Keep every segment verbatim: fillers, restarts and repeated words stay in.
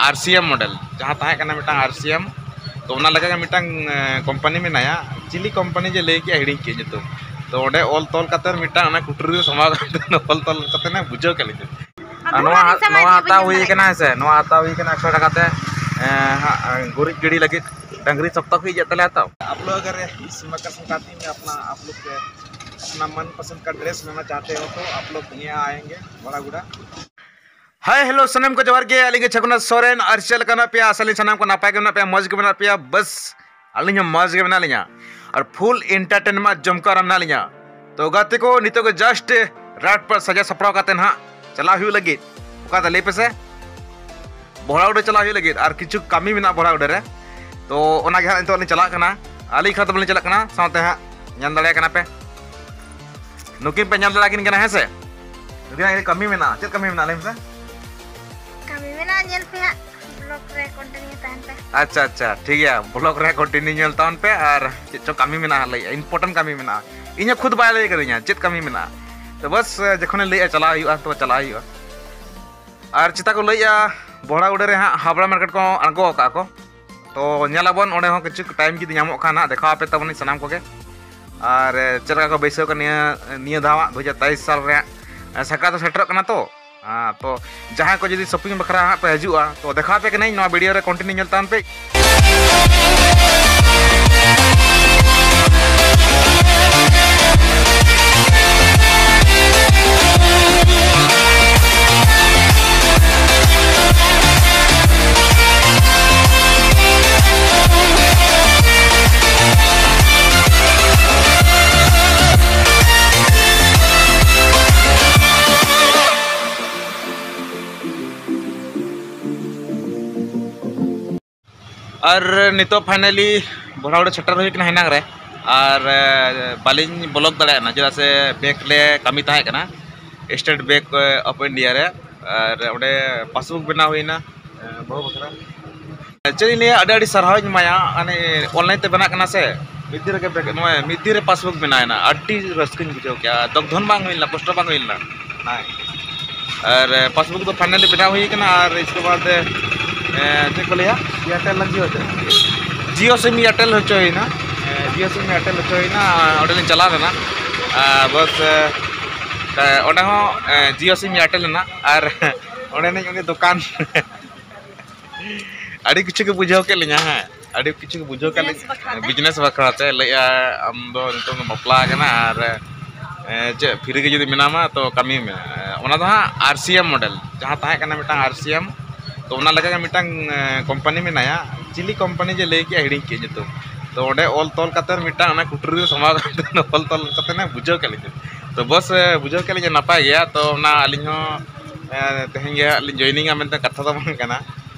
ᱟᱨ ᱥᱤ ᱮᱢ model, ᱡᱟᱦᱟᱸ ᱛᱟᱦᱮᱸ ᱠᱟᱱᱟ ᱢᱤᱫᱴᱟᱝ ᱟᱨ ᱥᱤ ᱮᱢ, ᱛᱚ ᱚᱱᱟ ᱞᱮᱠᱟᱜᱮ ᱢᱤᱫᱴᱟᱝ ᱠᱳᱢᱯᱟᱱᱤ ᱢᱮᱱᱟᱭᱟ᱾ ᱪᱤᱞᱤ ᱠᱳᱢᱯᱟᱱᱤ ᱡᱮ ᱞᱟᱹᱭ ᱠᱮᱜᱼᱟ, ᱦᱤᱲᱤᱧ ᱠᱮᱜᱼᱟ ᱧᱩᱛᱩᱢ᱾ ᱛᱚ ᱚᱸᱰᱮ ᱚᱞ ᱛᱚᱞ ᱠᱟᱛᱮ ᱢᱤᱫᱴᱟᱝ ᱚᱱᱟ ᱠᱩᱴᱩᱨᱤ ᱨᱮ ᱥᱟᱢᱵᱟᱣ ᱠᱟᱛᱮ ᱚᱞ ᱛᱚᱞ ᱠᱟᱛᱮ ᱵᱩᱡᱷᱟᱹᱣ ᱠᱮᱫ ᱞᱤᱧᱟ᱾ ᱟᱨ ᱱᱚᱣᱟ ᱱᱚᱣᱟ ᱦᱟᱛᱟᱣ ᱦᱩᱭ ᱠᱟᱱᱟ, ᱦᱮᱸ ᱥᱮ, ᱱᱚᱣᱟ ᱦᱟᱛᱟᱣ ᱦᱩᱭ ᱠᱟᱱᱟ ᱮᱠᱥᱚ ᱴᱟᱠᱟ ᱛᱮ᱾ ᱮᱸ, ᱦᱟᱸᱜ, ᱜᱩᱨᱤᱡ ᱜᱤᱰᱤ ᱞᱟᱹᱜᱤᱫ ᱰᱟᱝᱨᱤ ᱥᱚᱠᱛᱚ ᱠᱚ ᱤᱡ ᱮᱫ ᱛᱟᱞᱮᱭᱟ ᱛᱚ᱾ आप लोग अगर इस मकर संक्रांति में अपना, आप लोग के अपना मनपसंद का ड्रेस लेना चाहते हो तो आप लोग यहाँ आएंगे बड़ागुड़ा। हाय, हेलो, ᱥᱟᱱᱟᱢ ᱠᱚ ᱡᱚᱦᱟᱨ ᱜᱮ᱾ ᱟᱹᱞᱤᱧ ᱜᱮ ᱪᱷᱟᱠᱩᱱᱟ ᱥᱚᱨᱮᱱ᱾ ᱟᱨ ᱪᱮᱫ ᱞᱮᱠᱟ ᱢᱮᱱᱟᱜ ᱯᱮᱭᱟ? ᱟᱥᱟ ᱞᱤᱧ ᱥᱟᱱᱟᱢ ᱠᱚ ᱱᱟᱯᱟᱭ ᱜᱮ ᱢᱮᱱᱟᱜ ᱯᱮᱭᱟ, ᱢᱚᱡᱽ ᱜᱮ ᱢᱮᱱᱟᱜ ᱯᱮᱭᱟ᱾ ᱵᱟᱥ, ᱟᱹᱞᱤᱧ ᱦᱚᱸ ᱢᱚᱡᱽ ᱜᱮ ᱢᱮᱱᱟᱜ ᱞᱤᱧᱟ ᱟᱨ ᱯᱷᱩᱞ ᱮᱱᱴᱟᱨᱴᱮᱱᱢᱮᱱᱴ ᱡᱚᱢᱠᱟᱣ ᱨᱮ ᱢᱮᱱᱟᱜ ᱞᱤᱧᱟ᱾ ᱛᱚ ᱜᱟᱛᱮ ᱠᱚ, ᱱᱤᱛᱚᱜ ᱜᱮ ᱡᱟᱥᱴ ᱨᱟᱴ ᱯᱟᱴ ᱥᱟᱡᱟᱣ ᱥᱟᱯᱲᱟᱣ ᱠᱟᱛᱮ ᱱᱟᱦᱟᱜ ᱪᱟᱞᱟᱣ ᱦᱩᱭᱩᱜ ᱞᱟᱹᱜᱤᱫ᱾ ᱚᱠᱟᱛᱮ ᱞᱟᱹᱭ ᱯᱮᱥᱮ? ᱵᱚᱦᱲᱟ ᱩᱰᱟᱹ ᱪᱟᱞᱟᱜ ᱦᱩᱭᱩᱜ ᱞᱟᱹᱜᱤᱫ ᱟᱨ ᱠᱤᱪᱷᱩ ᱠᱟᱹᱢᱤ ᱢᱮᱱᱟᱜᱼᱟ ᱵᱚᱦᱲᱟ ᱩᱰᱟᱹ ᱨᱮ᱾ ᱛᱚ ᱚᱱᱟ ᱜᱮ ᱦᱟᱸᱜ ᱱᱤᱛᱚᱜ ᱞᱤᱧ ᱪᱟᱞᱟᱜ ᱠᱟᱱᱟ᱾ ᱟᱹᱞᱤᱧ ᱮᱠᱞᱟ ᱫᱚ ᱵᱟᱹᱞᱤᱧ ᱪᱟᱞᱟᱜ ᱠᱟᱱᱟ, ᱥᱟᱶᱛᱮ ᱦᱟᱸᱜ ᱧᱮᱞ ᱫᱟᱲᱮᱭᱟᱜ ᱠᱟᱱᱟ ᱯᱮ, ᱱᱩᱠᱤᱱ ᱯᱮ ᱧᱮᱞ ᱫᱟᱲᱮᱭᱟᱠᱤᱱ ᱠᱟᱱᱟ, ᱦᱮᱸ ᱥᱮ? ᱱᱩᱠᱤᱱᱟᱜ ᱠᱟᱹᱢᱤ ᱢᱮᱱᱟᱜᱼᱟ᱾ ᱪᱮᱫ ᱠᱟᱹᱢᱤ ᱢᱮᱱᱟᱜᱼᱟ, ᱞᱟᱹᱭ ᱢᱮᱥᱮ? ᱠᱟᱹᱢᱤ ᱢᱮᱱᱟᱜᱼᱟ, ᱧᱮᱞ ᱯᱮ ᱦᱟᱸᱜ, ᱵᱞᱚᱜ ᱨᱮ ᱠᱚᱱᱴᱤᱱᱤᱭᱩ ᱛᱟᱦᱮᱱ ᱯᱮ᱾ ᱟᱪᱪᱷᱟ, ᱟᱪᱪᱷᱟ, ᱴᱷᱤᱠ ᱜᱮᱭᱟ, ᱵᱞᱚᱜ ᱨᱮ ᱠᱚᱱᱴᱤᱱᱤᱭᱩ ᱧᱮᱞ ᱛᱟᱵᱚᱱ ᱯᱮ᱾ ᱟᱨ ᱪᱮᱫ ᱪᱚ ᱠᱟᱹᱢᱤ ᱢᱮᱱᱟᱜᱼᱟ, ᱞᱟᱹᱭ, ᱤᱢᱯᱚᱨᱴᱮᱱᱴ ᱠᱟᱹᱢᱤ ᱢᱮᱱᱟᱜᱼᱟ᱾ ᱤᱧ ᱦᱚᱸ ᱠᱷᱩᱫ ᱵᱟᱭ ᱞᱟᱹᱭ ᱠᱟᱫᱤᱧᱟ ᱪᱮᱫ ᱠᱟᱹᱢᱤ ᱢᱮᱱᱟᱜᱼᱟ᱾ ᱛᱚ ᱵᱟᱥ, ᱡᱚᱠᱷᱚᱱᱮ ᱞᱟᱹᱭᱮᱜᱼᱟ ᱪᱟᱞᱟᱜ ᱦᱩᱭᱩᱜᱼᱟ, ᱛᱚ ᱪᱟᱞᱟᱜ ᱦᱩᱭᱩᱜᱼᱟ᱾ ᱟᱨ ᱪᱮᱛᱟ ᱠᱚ ᱞᱟᱹᱭᱮᱜᱼᱟ, ᱵᱚᱦᱲᱟ ᱩᱰᱟᱹ ᱨᱮ ᱦᱟᱸᱜ ᱦᱟᱵᱲᱟ ᱢᱟᱨᱠᱮᱴ ᱠᱚ ᱟᱬᱜᱚ ᱟᱠᱟᱫ ᱠᱚ᱾ ᱛᱚ ᱧᱮᱞ ᱟᱵᱚᱱ ᱚᱸᱰᱮ ᱦᱚᱸ ᱠᱤᱪᱷᱩ ᱴᱟᱭᱤᱢ ᱡᱩᱫᱤ ᱧᱟᱢᱚᱜ ᱠᱷᱟᱱ ᱦᱟᱸᱜ ᱫᱮᱠᱷᱟᱣ ᱟᱯᱮ ᱛᱟᱵᱚᱱᱟᱹᱧ ᱥᱟᱱᱟᱢ ᱠᱚᱜᱮ᱾ ᱟᱨ ᱪᱮᱫ ᱞᱮᱠᱟ ᱠᱚ ᱵᱟᱹᱭᱥᱟᱹᱣ ᱠᱟᱱᱟ ᱱᱤᱭᱟᱹ, ᱱᱤᱭᱟᱹ ᱫᱷᱟᱣ ᱦᱟᱸᱜ ᱫᱩ ᱦᱟᱡᱟᱨ ᱛᱮᱭᱤᱥ ᱥᱟᱞ ᱨᱮ ᱦᱟᱸᱜ ᱥᱟᱠᱨᱟᱛ ᱥᱮᱴᱮᱨᱚᱜ ᱠᱟᱱᱟ ᱛᱚ᱾ ᱦᱮᱸ, ᱛᱚ ᱡᱟᱦᱟᱸᱭ ᱠᱚ ᱡᱩᱫᱤ ᱥᱚᱯᱤᱝ ᱵᱟᱠᱷᱨᱟ ᱦᱟᱸᱜ ᱯᱮ ᱦᱤᱡᱩᱜᱼᱟ, ᱛᱚ ᱫᱮᱠᱷᱟᱣ ᱟᱯᱮ ᱠᱟᱹᱱᱟᱹᱧ ᱱᱚᱣᱟ ᱵᱷᱤᱰᱤᱭᱳ ᱨᱮ, ᱠᱚᱱᱴᱤᱱᱤᱭᱩ ᱧᱮᱞ ᱛᱟᱵᱚᱱ ᱯᱮ᱾ ᱟᱨ ᱱᱤᱛᱚᱜ ᱯᱷᱟᱭᱱᱟᱞᱤ ᱵᱚᱦᱲᱟ ᱩᱰᱟᱹ ᱥᱮᱴᱮᱨ ᱦᱩᱭ ᱠᱟᱱᱟ ᱦᱮᱱᱟᱝ ᱨᱮ, ᱟᱨ, ᱮ, ᱵᱟᱹᱞᱤᱧ ᱵᱞᱚᱜ ᱫᱟᱲᱮᱭᱟᱜ ᱠᱟᱱᱟ, ᱪᱮᱫᱟᱜ ᱥᱮ ᱵᱮᱝᱠ ᱞᱮ ᱠᱟᱹᱢᱤ ᱛᱟᱦᱮᱸ ᱠᱟᱱᱟ ᱥᱴᱮᱴ ᱵᱮᱝᱠ ᱚᱯᱷ ᱤᱱᱰᱤᱭᱟ ᱨᱮ, ᱟᱨ ᱚᱸᱰᱮ ᱯᱟᱥᱵᱩᱠ ᱵᱮᱱᱟᱣ ᱦᱩᱭᱱᱟ, ᱮ, ᱵᱟᱹᱦᱩ ᱵᱟᱠᱷᱨᱟ᱾ ᱪᱮᱫ ᱤᱧ ᱞᱟᱹᱭᱟ, ᱟᱹᱰᱤ ᱟᱹᱰᱤ ᱥᱟᱨᱦᱟᱣ ᱤᱧ ᱮᱢᱟᱭᱟ᱾ ᱦᱟᱱᱮ ᱚᱱᱞᱟᱭᱤᱱ ᱛᱮ ᱵᱮᱱᱟᱜ ᱠᱟᱱᱟ ᱥᱮ, ᱢᱤᱫ ᱫᱤᱱ ᱨᱮᱜᱮ ᱵᱮ-, ᱱᱚᱜᱼᱚᱭ ᱢᱤᱫ ᱫᱤᱱ ᱨᱮ ᱯᱟᱥᱵᱩᱠ ᱵᱮᱱᱟᱣ ᱮᱱᱟ, ᱟᱹᱰᱤ ᱨᱟᱹᱥᱠᱟᱹᱧ ᱵᱩᱡᱷᱟᱹᱣ ᱠᱮᱜᱼᱟ, ᱫᱚᱠ ᱫᱷᱚᱱ ᱵᱟᱝ ᱦᱩᱭ ᱞᱮᱱᱟ, ᱠᱚᱥᱴᱚ ᱵᱟᱝ ᱦᱩᱭ ᱞᱮᱱᱟ᱾ ᱟᱨ ᱯᱟᱥᱵᱩᱠ ᱫᱚ ᱯᱷᱟᱭᱱᱟᱞᱤ ᱵᱮᱱᱟᱣ ᱦᱩᱭ ᱠᱟᱱᱟ, ᱟᱨ ᱤᱥᱠᱮ ᱵᱟᱫ ᱪᱮᱫ ᱠᱚ ᱞᱟᱹᱭᱟ, ᱮᱭᱟᱨᱴᱮᱞ ᱞᱟᱹᱜᱤᱫ ᱦᱚᱪᱚ, ᱡᱤᱭᱳ ᱥᱤᱢ ᱮᱭᱟᱨᱴᱮᱞ ᱦᱚᱪᱚᱭᱮᱱᱟ᱾ ᱡᱤᱭᱳ ᱥᱤᱢ ᱮᱭᱟᱨᱴᱮᱞ ᱦᱚᱪᱚᱭᱮᱱᱟ, ᱚᱸᱰᱮᱞᱤᱧ ᱪᱟᱞᱟᱣ ᱞᱮᱱᱟ᱾ ᱟᱨ ᱵᱟᱥ, ᱚᱸᱰᱮ ᱦᱚᱸ ᱡᱤᱭᱳ ᱥᱤᱢ ᱮᱭᱟᱨᱴᱮᱞ ᱮᱱᱟ᱾ ᱟᱨ ᱚᱸᱰᱮᱱᱤᱡ ᱩᱱᱤ ᱫᱚᱠᱟᱱ ᱟᱹᱰᱤ ᱠᱤᱪᱷᱩ ᱜᱮ ᱵᱩᱡᱷᱟᱹᱣ ᱠᱮᱫ ᱞᱤᱧᱟ᱾ ᱦᱮᱸ, ᱟᱹᱰᱤ ᱠᱤᱪᱷᱩ ᱜᱮ ᱵᱩᱡᱷᱟᱹᱣ ᱠᱮᱫ ᱞᱤᱧᱟ᱾ ᱵᱤᱡᱽᱱᱮᱥ ᱵᱟᱠᱷᱨᱟ ᱛᱮ? ᱵᱤᱡᱽᱱᱮᱥ ᱵᱟᱠᱷᱨᱟ ᱛᱮ ᱞᱟᱹᱭᱮᱫᱼᱟ, ᱟᱢ ᱫᱚ ᱱᱤᱛᱚᱝ ᱫᱚ ᱵᱟᱯᱞᱟ ᱠᱟᱱᱟ ᱟᱨ, ᱮ, ᱪᱮᱫ ᱯᱷᱨᱤ ᱜᱮ ᱡᱩᱫᱤ ᱢᱮᱱᱟᱢᱟ ᱛᱚ ᱠᱟᱹᱢᱤ ᱢᱮ᱾ ᱮ, ᱚᱱᱟ ᱫᱚ ᱦᱟᱸᱜ ᱟᱨ ᱥᱤ ᱮᱢ ᱢᱚᱰᱮᱞ, ᱡᱟᱦᱟᱸ ᱛᱟᱦᱮᱸ ᱠᱟᱱᱟ ᱢᱤᱫᱴᱟᱝ ᱟᱨ ᱥᱤ ᱮᱢ, ᱛᱚ ᱚᱱᱟ ᱞᱮᱠᱟ ᱜᱮ ᱢᱤᱫᱴᱟᱝ, ᱮ, ᱠᱳᱢᱯᱟᱱᱤ ᱢᱮᱱᱟᱭᱟ᱾ ᱪᱤᱞᱤ ᱠᱳᱢᱯᱟᱱᱤ ᱡᱮ ᱞᱟᱹᱭ ᱠᱮᱫᱼᱟ, ᱦᱤᱲᱤᱧ ᱠᱮᱫ ᱧᱩᱛᱩᱢ᱾ ᱛᱚ ᱚᱸᱰᱮ ᱚᱞ ᱛᱚᱞ ᱠᱟᱛᱮ ᱢᱤᱫᱴᱟᱝ ᱚᱱᱟ ᱠᱩᱴᱩᱨᱤ ᱨᱮ ᱥᱟᱢᱵᱟᱣ ᱠᱟᱛᱮ ᱚᱞ ᱛᱚᱞ ᱠᱟᱛᱮ ᱱᱟᱜ ᱵᱩᱡᱷᱟᱹᱣ ᱠᱮᱫ ᱞᱤᱧᱟ᱾ ᱛᱚ ᱵᱚᱥ, ᱮ, ᱵᱩᱡᱷᱟᱹᱣ ᱠᱮᱫ ᱞᱤᱧᱟ ᱱᱟᱯᱟᱭ ᱜᱮᱭᱟ᱾ ᱛᱚ ᱚᱱᱟ ᱟᱹᱞᱤᱧ ᱦᱚᱸ, ᱮ, ᱛᱮᱦᱮᱧ ᱜᱮ ᱦᱟᱸᱜ ᱞᱤᱧ ᱡᱚᱭᱮᱱᱤᱝᱟ ᱢᱮᱱᱛᱮ ᱠᱟᱛᱷᱟ ᱫᱚ ᱵᱟᱝ ᱠᱟᱱᱟ᱾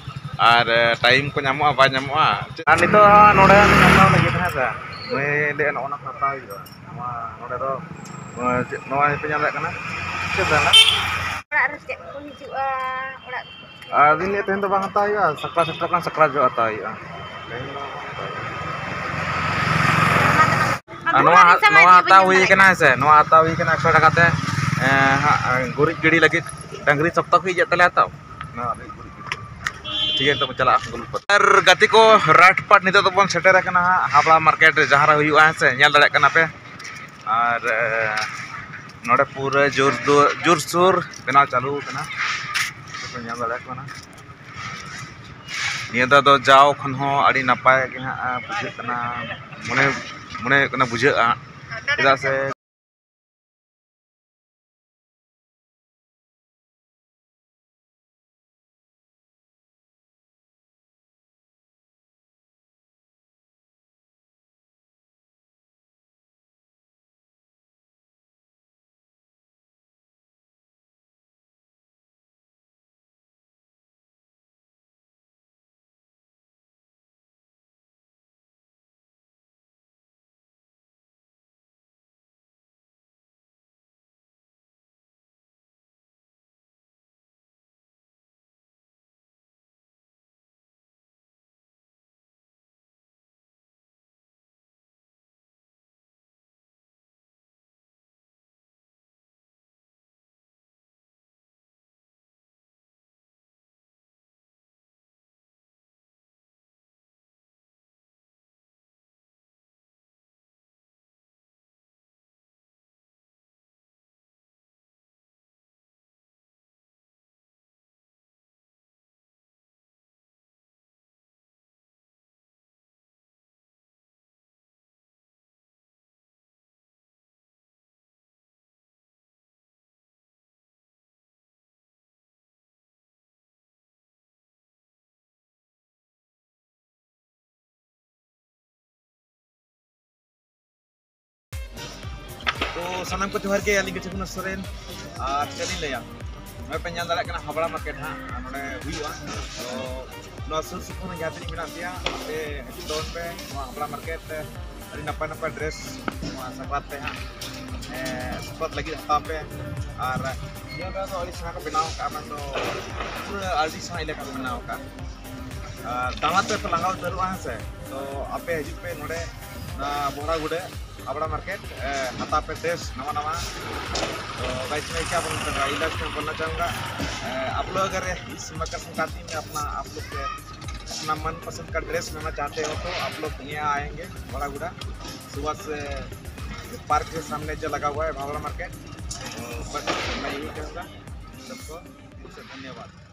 ᱟᱨ, ᱮ, ᱴᱟᱭᱤᱢ ᱠᱚ ᱧᱟᱢᱚᱜᱼᱟ ᱵᱟᱭ ᱧᱟᱢᱚᱜᱼᱟ᱾ ᱟᱨ ᱱᱤᱛᱚᱜ ᱱᱚᱰᱮ ᱦᱟᱛᱟᱣ ᱞᱟᱹᱜᱤᱫ, ᱦᱮᱸ ᱥᱮ, ᱱᱩᱭ ᱞᱟᱹᱭᱮᱫ ᱱᱚᱜᱼᱚ ᱱᱚᱣᱟ ᱠᱚ ᱦᱟᱛᱟᱣ ᱦᱩᱭᱩᱜᱼᱟ᱾ ᱱᱚᱣᱟ ᱱᱚᱰᱮ ᱫᱚ, ᱮ, ᱪᱮᱫ, ᱱᱚᱣᱟ ᱯᱮ ᱧᱟᱢ ᱫᱟᱲᱮᱭᱟᱜ ᱠᱟᱱᱟ, ᱪᱮᱫ brand? ᱚᱲᱟᱜ ᱨᱮ ᱪᱮᱫ ᱠᱚ ᱦᱤᱡᱩᱜᱼᱟ, ᱚᱲᱟᱜ ᱨᱮ᱾ ᱟᱹᱵᱤᱱ ᱱᱤᱭᱟᱹ ᱛᱮᱦᱮᱧ ᱫᱚ ᱵᱟᱝ ᱦᱟᱛᱟᱣ ᱦᱩᱭᱩᱜᱼᱟ, ᱥᱟᱠᱨᱟᱛ ᱥᱮᱴᱮᱨᱚᱜ ᱠᱟᱱᱟ, ᱥᱟᱠᱨᱟᱛ ᱡᱚᱦᱚᱜ ᱦᱟᱛᱟᱣ ᱦᱩᱭᱩᱜᱼᱟ᱾ ᱛᱮᱦᱮᱧ ᱫᱚ ᱵᱟᱝ ᱦᱟᱛᱟᱣ ᱦᱩᱭᱩᱜᱼᱟ᱾ ᱟᱨ ᱱᱚᱣᱟ, ᱱᱚᱣᱟ ᱦᱟᱛᱟᱣ ᱦᱩᱭ ᱠᱟᱱᱟ, ᱦᱮᱸ ᱥᱮ, ᱱᱚᱣᱟ ᱦᱟᱛᱟᱣ ᱦᱩᱭ ᱠᱟᱱᱟ ᱮᱠᱥᱚ ᱴᱟᱠᱟ ᱛᱮ, ᱮᱸ, ᱦᱟᱸᱜ, ᱜᱩᱨᱤᱡ ᱜᱤᱰᱤ ᱞᱟᱹᱜᱤᱫ ᱰᱟᱹᱝᱨᱤ ᱥᱚᱠᱛᱚ ᱠᱚ ᱤᱡ ᱮᱫ ᱛᱟᱞᱮᱭᱟ ᱛᱚ᱾ ᱱᱚᱣᱟ ᱨᱮ ᱜᱩᱨᱤᱡ ᱜᱤᱰᱤ᱾ ᱴᱷᱤᱠ ᱜᱮᱭᱟ, ᱱᱤᱛᱚᱜ ᱵᱚᱱ ᱪᱟᱞᱟᱜᱼᱟ ᱜᱩᱞ ᱯᱟᱛᱟ᱾ ᱟᱨ ᱜᱟᱛᱮ ᱠᱚ, ᱨᱟᱴ ᱯᱟᱴ ᱱᱤᱛᱚᱜ ᱫᱚᱵᱚᱱ ᱥᱮᱴᱮᱨ ᱟᱠᱟᱱᱟ ᱦᱟᱸᱜ, ᱦᱟᱵᱲᱟ ᱢᱟᱨᱠᱮᱴ ᱨᱮ ᱡᱟᱦᱟᱸ ᱨᱮ ᱦᱩᱭᱩᱜᱼᱟ, ᱦᱮᱸ ᱥᱮ, ᱧᱮᱞ ᱫᱟᱲᱮᱭᱟᱜ ᱠᱟᱱᱟ ᱯᱮ᱾ ᱟᱨ, ᱮ, ᱱᱚᱰᱮ ᱯᱩᱨᱟᱹ ᱡᱳᱨ ᱫᱳ-, ᱡᱳᱨᱥᱳᱨ ᱵᱮᱱᱟᱣ ᱪᱟᱹᱞᱩ ᱟᱠᱟᱱᱟ, ᱧᱮᱞ ᱫᱟᱲᱮᱭᱟᱜ ᱠᱟᱱᱟ᱾ ᱱᱤᱭᱟᱹ ᱫᱷᱟᱣ ᱫᱚ ᱡᱟᱣ ᱠᱷᱚᱱ ᱦᱚᱸ ᱟᱹᱰᱤ ᱱᱟᱯᱟᱭ ᱜᱮ ᱦᱟᱸᱜ ᱵᱩᱡᱷᱟᱹᱜ ᱠᱟᱱᱟ, ᱢᱚᱱᱮ, ᱢᱚᱱᱮ ᱦᱩᱭᱩᱜ ᱠᱟᱱᱟ ᱵᱩᱡᱷᱟᱹᱜᱼᱟ, ᱪᱮᱫᱟᱜ ᱥᱮ ᱥᱟᱱᱟᱢ ᱠᱚ ᱡᱚᱦᱟᱨ ᱜᱮ, ᱟᱹᱞᱤᱧ ᱜᱮ ᱪᱷᱚᱠᱩᱱᱟ ᱥᱚᱨᱮᱱ᱾ ᱟᱨ ᱪᱮᱫ ᱞᱤᱧ ᱞᱟᱹᱭᱟ, ᱱᱚᱜᱼᱚᱭ ᱯᱮ ᱧᱮᱞ ᱫᱟᱲᱮᱭᱟᱜ ᱠᱟᱱᱟ ᱦᱟᱵᱲᱟ ᱢᱟᱨᱠᱮᱴ ᱦᱟᱸᱜ ᱱᱚᱰᱮ ᱦᱩᱭᱩᱜᱼᱟ᱾ ᱛᱚ ᱱᱚᱣᱟ ᱥᱩᱨ ᱥᱩᱯᱩᱨ ᱨᱮ ᱡᱟᱦᱟᱸ ᱛᱤᱱᱟᱹᱜ ᱢᱮᱱᱟᱜ ᱯᱮᱭᱟ, ᱟᱯᱮ ᱦᱤᱡᱩᱜ ᱛᱟᱵᱚᱱ ᱯᱮ ᱱᱚᱣᱟ ᱦᱟᱵᱲᱟ ᱢᱟᱨᱠᱮᱴ ᱨᱮ᱾ ᱟᱹᱰᱤ ᱱᱟᱯᱟᱭ ᱱᱟᱯᱟᱭ ᱰᱨᱮᱥ ᱱᱚᱣᱟ ᱥᱟᱠᱨᱟᱛ ᱛᱮ ᱦᱟᱸᱜ, ᱮ, ᱥᱟᱠᱨᱟᱛ ᱞᱟᱹᱜᱤᱫ ᱦᱟᱛᱟᱣ ᱯᱮ᱾ ᱟᱨ ᱱᱤᱭᱟᱹ ᱫᱷᱟᱣ ᱫᱚ ᱟᱹᱰᱤ ᱪᱮᱦᱨᱟ ᱠᱚ ᱵᱮᱱᱟᱣ ᱟᱠᱟᱫᱼᱟ, ᱢᱮᱱᱫᱚ ᱯᱩᱨᱟᱹ ᱟᱹᱰᱤ ᱪᱮᱦᱨᱟ ᱮᱞᱟᱠᱟ ᱠᱚ ᱵᱮᱱᱟᱣ ᱟᱠᱟᱫᱼᱟ᱾ ᱟᱨ ᱫᱟᱬᱟ ᱛᱮ ᱯᱮ ᱞᱟᱸᱜᱟ ᱩᱛᱟᱹᱨᱚᱜᱼᱟ, ᱦᱮᱸ ᱥᱮ? ᱛᱚ ᱟᱯᱮ ᱦᱤᱡᱩᱜ ᱯᱮ ᱱᱚᱰᱮ, ᱱᱚᱣᱟ ᱵᱚᱦᱲᱟᱜᱩᱲᱟᱹ ᱦᱟᱵᱲᱟ ᱢᱟᱨᱠᱮᱴ, ᱮ, ᱦᱟᱛᱟᱣ ᱯᱮ ᱰᱨᱮᱥ ᱱᱟᱣᱟ ᱱᱟᱣᱟ᱾ तो गाइस, मैं क्या बोलना चाहूँगा, इलाज में बोलना चाहूँगा, अ, आप लोग अगर इस मकर संक्रांति में अपना, आप लोग के अपना मनपसंद का ड्रेस लेना चाहते हो तो आप लोग यहाँ आएंगे बड़ागुड़ा। सुबह से पार्क के सामने जो लगा हुआ है भावड़ा मार्केट। तो बस मैं यही कहूँगा सबको, दिल से धन्यवाद।